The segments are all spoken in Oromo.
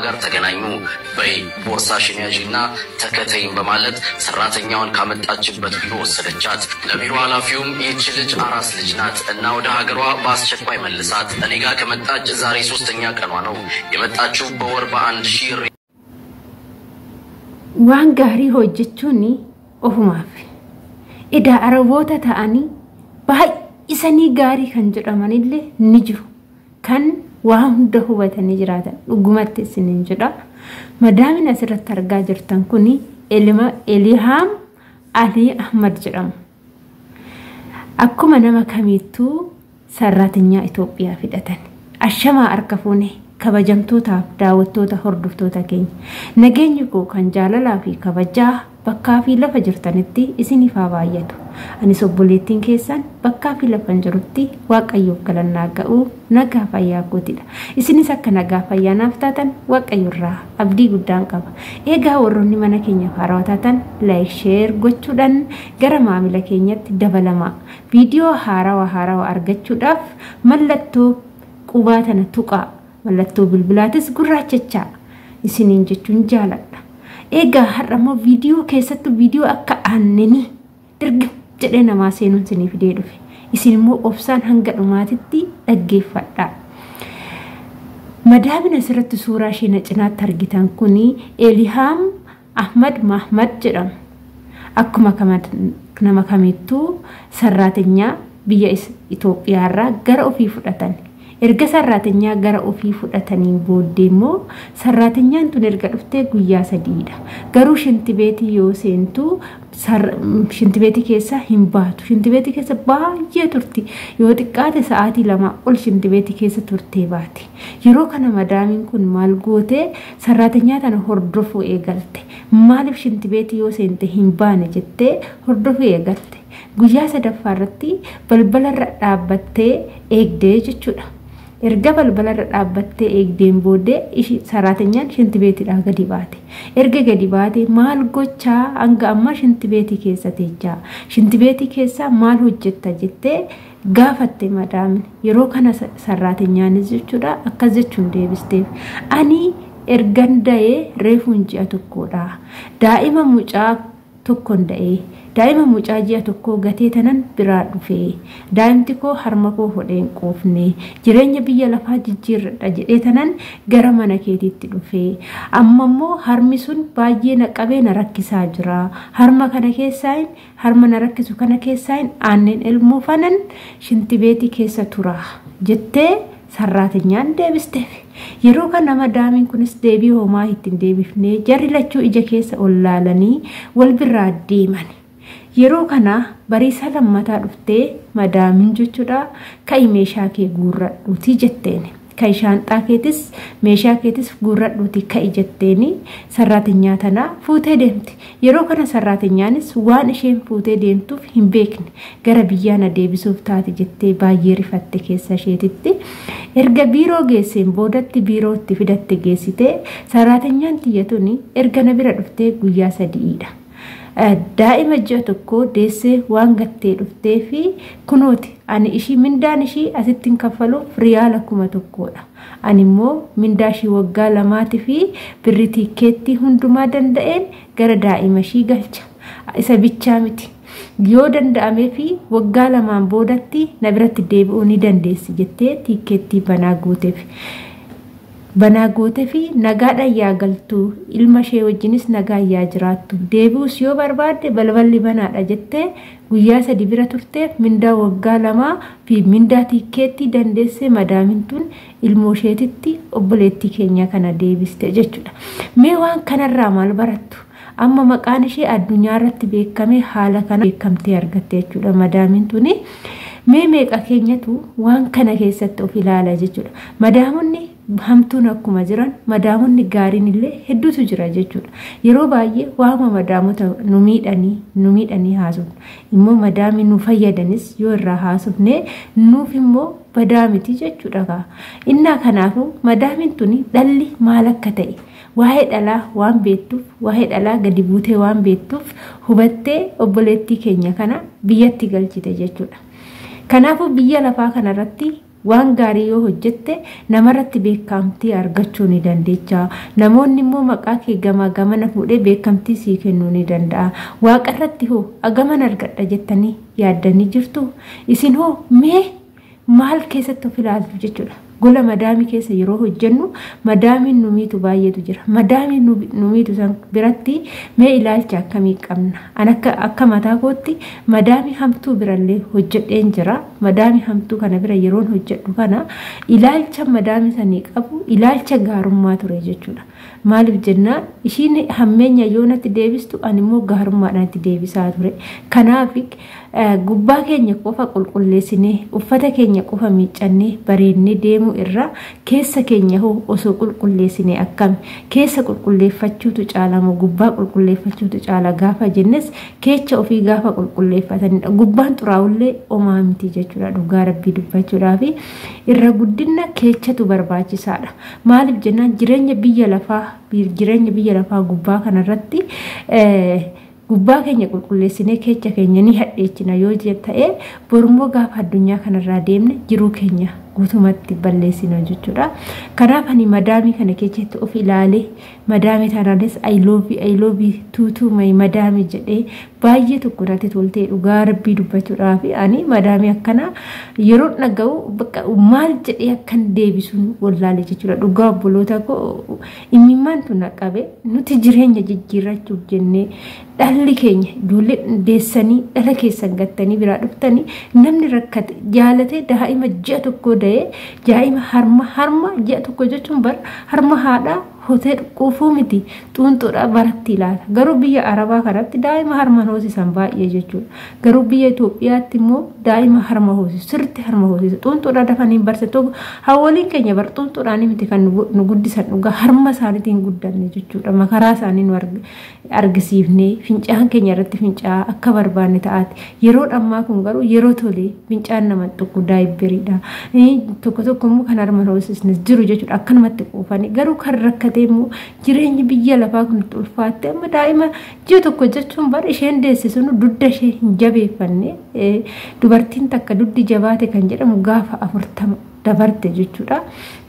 ጋር ተገናኙ። በይ ቦርሳሽን ያዢና ተከተይኝ በማለት ሰራተኛዋን ካመጣችበት ቢሮ ወሰደቻት። ለቢሮ ኃላፊውም ይህች ልጅ አራስ ልጅ ናት እና ወደ ሀገሯ በአስቸኳይ መልሳት። እኔ ጋር ከመጣች ዛሬ ሶስተኛ ቀኗ ነው። የመጣችው በወር በ1000 Waan gaarii hojjechuun ofumaaf. Edaa Araboota ta'anii baay'isanii gaarii kan jedhamanillee ni jiru. Kan waa hunda hubatanii jiraatan dhugumatti isiniin jedha. Madaamin asirratti argaa jirtan kun Elihaam Alii Ahmad jedhamu. Akkuma nama kamiittuu sarraatinyaa Itoophiyaa fidhatan. Ashamaa harka fuune, kabajamtootaaf daawwattoota, hordoftoota keenya. Nageenyi koo kan jaalalaa fi kabajaa bakkaa fi lafa jirtanitti isiniif haa baay'atu. Anis obboleettiin keessan bakkaa fi lafa hin jirutti Waaqayyoof galannaa ga'uu nagaa fayyaa kootidha. Isinis akka nagaa fayyaa naaf taatan Waaqayyo irraa abdii guddaan qaba. Egaa warroonni mana keenyaaf haarawaa taatan like, share gochuudhaan gara maamila keenyatti dabalamaa. Viidiyoo haarawaa haarawaa argachuudhaaf mallattoo qubaa tana tuqaa. Mallattoo bilbilaatis gurraachachaa isiniin jechuun jaaladha. Egaa har'a immoo viidiyoo keessattuu viidiyoo akka aannanii dirgim jedhee namaa seenuun isinii fidee dhufe. Isin immoo obsaan hanga dhumaatitti dhaggeeffadhaa. Madaamin asirratti suuraa ishee na cinaatti argitan kuni Elihaam Ahmad Mahmad jedhamu. Akkuma nama kamittuu sarraatinyaa biyya Itoophiyaarraa gara ofii fudhatan. Erga sarraatinyaa gara ofii fudhatanii booddee immoo sarraatinyaan tun erga dhuftee guyyaa sadiidha. Garuu shintibeetii yoo seentu shintibeetii keessa hin baatu. Shintibeetii keessa baay'ee turti. Yoo xiqqaate sa'aatii 2 ol shintibeetii keessa turtee baati. Yeroo kana madaamiin kun maal gootee sarraatinyaa tana hordofuu eegalte. Maaliif shintibeetii yoo seente hin baane jettee hordofuu eegalte. Guyyaa sadaffaa irratti balbalarra dhaabbattee eegdee jechuudha. Erga balbalarra dhaabbattee eegdeen booddee sarraatinyaan shintibeetiidhaa gadi baate. Erga gadi baate maal gochaa hanga ammaa shintibeetii keessa teechaa? Shintibeetii keessaa maal hojjetta jettee gaafatte madaamin. Yeroo kana sarraatinyaanis jechuudha akkas jechuun deebisteef. Ani ergan da'ee reefuun ji'a tokkodha. Daa'ima mucaa tokkon da'ee daa'ima mucaa ji'a tokkoo gatee tanan biraa dhufee daa'imti koo harma koo hodheen quufne jireenya biyya lafaa jijjiirradha jedhee tanan gara mana keetiitti dhufee amma immoo harmi sun baay'ee na qabee na rakkisaa jira. Harma kana keessaayin harma na rakkisu kana keessaayin aannan elmuu fanan shintibeetii keessa tura jettee sarraatinyaan deebisteef. Yeroo kana madaamiin kunis deebii homaa ittiin deebifnee jarri lachuu ija keessa ol laalanii wal biraa deeman. Yeroo kana bariisa lammataa dhuftee madaamiin jechuudha ka'i meeshaa kee guurradhuuti jetteen. Ka'i shaanxaa keetis meeshaa keetis guurradhuuti ka'i jetteeni sarraatinyaa tanaa fuutee deemte. Yeroo kana sarraatinyaanis waan isheen fuutee deemtuuf hin beekne gara biyyaa na deebisuuf taate jettee baay'ee rifatte keessa isheetitti. Erga biiroo geesseen boodatti biirootti fidatte geessitee sarraatinyaan tiyya tuni erga na bira dhuftee guyyaa sadiidha. Daa'ima ji'a tokko deessee waan gattee dhuftee fi kunooti ani ishii mindaan ishii asitti hin kaffaluuf riyaala 1000dha. Ani immoo mindaa ishii waggaa 2 fi birri tiikkeettii hundumaa danda'een gara daa'ima ishii galcha. Isa bichaa miti. Yoo danda'amee fi waggaa 2 boodatti na biratti deebi'uu ni dandeessi jettee tiikkeettii banaa gooteef. Banaa gootee fi nagaadhaan yaa galtu ilma ishee wajjinis nagaan yaa jiraattu deebi'us yoo barbaadde balballi banaadha jettee guyyaa 3 bira turteef mindaa waggaa 2 fi mindaa tiikkeettii dandeessee madaamin tun ilmoo isheetitti obboleettii keenya kana deebiste jechuudha. Mee waan kanarraa maal barattu? Amma maqaan ishee addunyaa irratti beekamee haala kana beekamtee argatte jechuudha madaamin tuni. Mee meeqa keenyatu waan kana keessatti of ilaala jechuudha. Madaamonni hamtuun akkuma jiran madaamonni gaariin illee hedduutu jira jechuudha. Yeroo baay'ee waama madaamota nu miidhanii haasofna. Immoo madaamii nu fayyadanis yoo irraa haasofne nuuf immoo badaa miti jechuudha. Innaa kanaafuu madaamiin tuni dhalli maal akka ta'e waa'ee dhalaa waan beektuuf waa'ee dhalaa gadi buutee waan beektuuf hubattee obboleettii keenya kana biyyatti galchite jechuudha. Kanaafuu biyya lafaa kanarratti Waan gaarii yoo hojjette namarratti beekamtii argachuu ni dandeecha. Namoonni immoo maqaa kee gamaa gamana fuudhee beekamtii sii kennuu ni danda'a. Waaqarratti hoo agaman argadha jettanii yaaddanii jirtu? Isin hoo mee maal keessatti of ilaaltu jechuudha. Gola madaamii keessa yeroo hojjennu madaamiin nu miitu baay'eetu jira. Madaamiin nu miitu san biratti mee ilaalcha akkamii qabna? An akka mataa kootti madaamii hamtuu birallee hojjedheen jira. Madaamii hamtuu kana bira yeroon hojjedhu kana ilaalcha madaamii sanii qabu ilaalcha gaarummaa ture jechuudha. Maaliif jennaan ishiin hammeenya yoo natti deebistu ani immoo gaarummaadhaan itti deebisaa ture. Kanaaf gubbaa keenya qofa qulqulleessinee, uffata keenya qofa miiccannee bareennee deemuu irraa keessa keenya hoo osoo qulqulleessinee akkami? Keessa qulqulleeffachuutu caala moo gubbaa qulqulleeffachuutu caala gaafa jennes, keecha ofii gaafa qulqulleeffatanidha. Gubbaan xuraa'ullee homaa miti jechuudha, dhugaa rabbii dubbachuudhaaf irra guddina keechatu barbaachisaadha. Maaliif jennaan jireenya biyya lafaa gubbaa kanarratti gubbaa keenya qulqulleessinee keecha keenya ni hadheechina yoo ta'e, borummoo gaafa addunyaa kanarraa deemne jiruu keenya guutumatti balleessina jechuudha. Kanaaf ani madaamii kana keessatti of ilaalee, madaamii tanaanis "I love you, I love you too my madaamii" jedhee baay'ee tokko natti toltee. Dhugaa rabbii dubbachuudhaaf ani madaamii akkanaa yeroo dhaga'u bakka maal jedhee akkan deebisuun wallaale jechuudha. Dhugaa obboloota koo, imimmaantu na qabe. Nuti jireenya jijjiirrachuuf jennee dhalli keenya, ijoollee deessanii dhala keessan gattanii biraa dhuftanii, namni rakkate jaalatee daa'ima ji'a 1 da'ee, daa'ima harma ji'a 1 jechuun bar harma haadhaa hotee quufuu miti, xuunxuudha baratti ilaala. Garuu biyya Arabaa kanatti daa'ima harma hoosisan baay'ee jechuudha. Garuu biyya Itoophiyaatti immoo daa'ima harma hoosisu, sirriitti harma hoosisu, xuunxuudha dafanii barse tokko. Hawwaliin keenya bar xuunxuudhaan miti kan nu guddisan, dhugaa harma isaaniitiin guddanne jechuudha. Makaraa isaanii nu argisiifnee fincaan keenya irratti fincaa'aa akka barbaanne ta'aati. Yeroo ammaa kun garuu yeroo tolee fincaan nama tokko diaperiidha. Tokko tokko immoo kan harma hoosisnes jiru jechuudha. Akkanumatti quufanii garuu kan rakkate immoo jireenyi biyya lafaa kun itti ulfaatte. Amma daa'ima ji'a 1 jechuun bar isheen deesse sun dugda ishee hin jabeeffanne. Dubartiin takka dugdi jabaate kan jedhamu gaafa 40 dabarte jechuudha.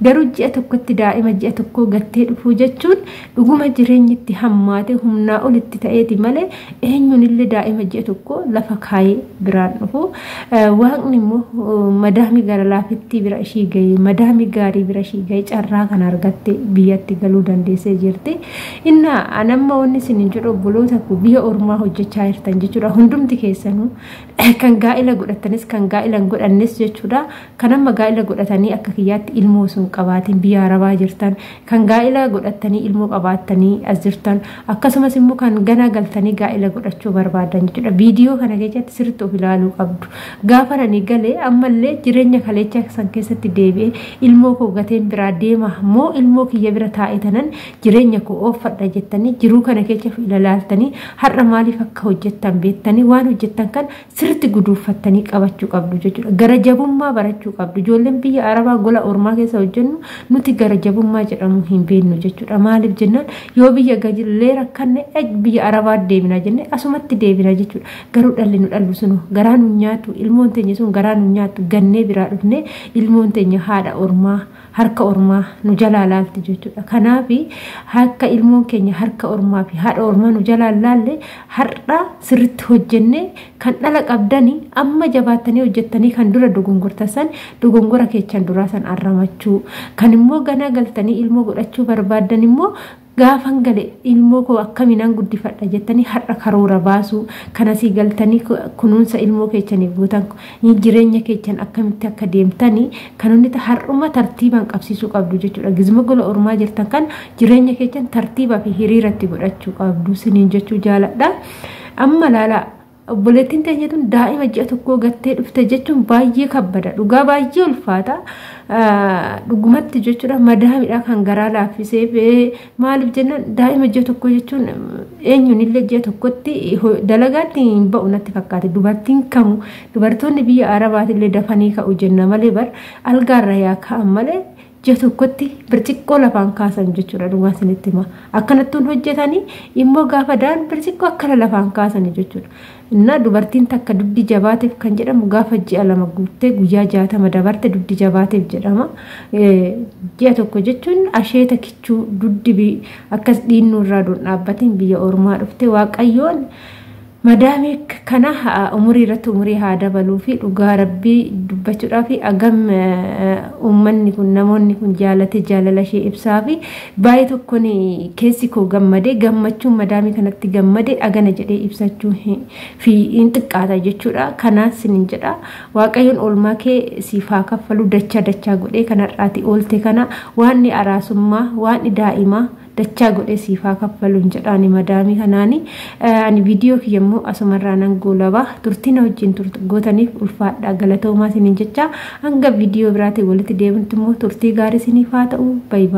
Garuu ji'a 1tti daa'ima ji'a 1 gattee dhufuu jechuun dhuguma jireenyi itti hammaate humnaa olitti ta'eeti malee eenyuun illee daa'ima ji'a 1 lafa kaayee biraan dhufu. Waaqni immoo madaamii gara laafittii bira ishii gahee, madaamii gaarii bira ishii gahee, carraa kana argatte biyyatti galuu dandeessee jirti. Inna anamma wanni isin jedhu, obboloota koo biyya ormaa hojjechaa jirtan jechuudha. Hundumti keessanuu, kan gaa'ila godhatanis kan gaa'ila hin godhannes jechuudha. Kan amma gaa'ila godhatanii akka kiyyaatti ilmoo osoo hin qabaatin biyya Arabaa jirtan, kan gaa'ila godhatanii ilmoo qabaattanii as jirtan, akkasumas immoo kan gana galtanii gaa'ila godhachuu barbaadan jechuudha. Viidiyoo kana keessatti sirriitti of ilaaluu qabdu. Gaafa nani galee ammallee jireenya kaleecha san keessatti deebi'ee ilmoo koo gateen biraa deema moo ilmoo kiyya bira taa'ee tanan jireenya koo ooffadha jettanii, jiruu kana keessa of ilaaltanii, har'a maaliif akka hojjettan beektanii, waan hojjettan kan sirriitti guduunfattanii qabachuu qabdu jechuudha. Gara jabummaa barachuu qabdu. Ijoolleen biyya Arabaa gola ormaa keessa hojjennu nuti gara jabummaa jedhamu hin beeknu jechuudha. Maaliif jennaan yoo biyya gallee rakkanne biyya Arabaa deebina jenne asumatti deebina jechuudha. Garuu dhalli nu dhallu sun garaa nu nyaatu, ilmoon teenya sun garaa nu nyaatu, gannee biraa dhufne ilmoon teenya haadha ormaa harka ormaa nu jalaa laalti jechuudha. Kanaaf akka ilmoon keenya harka ormaa fi haadha ormaa nu jalaa laalle har'a sirriitti hojjennee, kan dhala qabdanii amma jabaattanii hojjettanii kan dura dogongortan san dogongora keechan duraa san arramachuu, kan immoo ganaa galtanii ilmoo godhachuu barbaaddan immoo gaafan gale ilmoo koo akkamiinaan guddifadha jettanii har'a karoora baasuu, kanasii galtanii kunuunsa ilmoo keechaniif gootan, jireenya keechan akkamitti akka deemtanii kan hundi har'uma tartiibaan qabsiisuu qabdu jechuudha. Gizma gola ormaa jirtan kan jireenya keechan tartiibaa fi hiriiratti godhachuu qabdu siniin jechuu jaaladha. Amma laalaa, obboleettiin teenya tun daa'ima ji'a 1 gattee dhufte jechuun baay'ee kabbada, dhugaa baay'ee ulfaata dhugumatti jechuudha. Madaamidha kan garaa laaffisee. Maaliif jennaan daa'ima ji'a 1 jechuun eenyuun illee ji'a 1tti dalagaatti hin ba'u natti fakkaate. Dubartiin kamu, dubartoonni biyya Arabaatillee dafanii ka'u jenna malee bar algaarra yaa ka'an malee. Ji'a tokkotti birciqqoo lafaan kaasan jechuudha, dhugaa isinitti hima. Akkanattuun hojjetanii immoo gaafa da'an birciqqoo akkana lafaan kaasan jechuudha. Innaa dubartiin takka dugdi jabaateef kan jedhamu gaafa ji'a 2 guuttee guyyaa 60 dabarte dugdi jabaateef jedhama. Ji'a tokko jechuun asheeta kichuu dugdi akkas dhiinnuu irraa duun dhaabbatiin biyya ormaa dhufte. Waaqayyoon madaamii kana umurii irratti umurii haa dabaluu fi dhugaa Rabbii dubbachuudhaa fi agam uummanni kun, namoonni kun jaalate, jaalala ishee ibsaa fi baay'ee tokkoon keessi koo gammadee, gammachuun madaamii kanatti gammade agana jedhee ibsachuu fi hin xiqqaata jechuudha. Kanaaf sinin jedha, Waaqayyoon oolmaa kee siif haa kaffalu dachaa dachaa godhee. Kanarraati oolte kana waan araasummaa waan daa'imaa dachaa godhee siif haa kaffaluun jedhaani madaamii kanaani. Ani viidiyoo kiyya immoo asumarraa nan goolaba. Turtii na wajjin gootaniif ulfaadha, galatoomaa isiniin jecha. Hanga viidiyoo biraatiin walitti deebinutti immoo turtii gaarii isiniif haa ta'u. Baay'ee.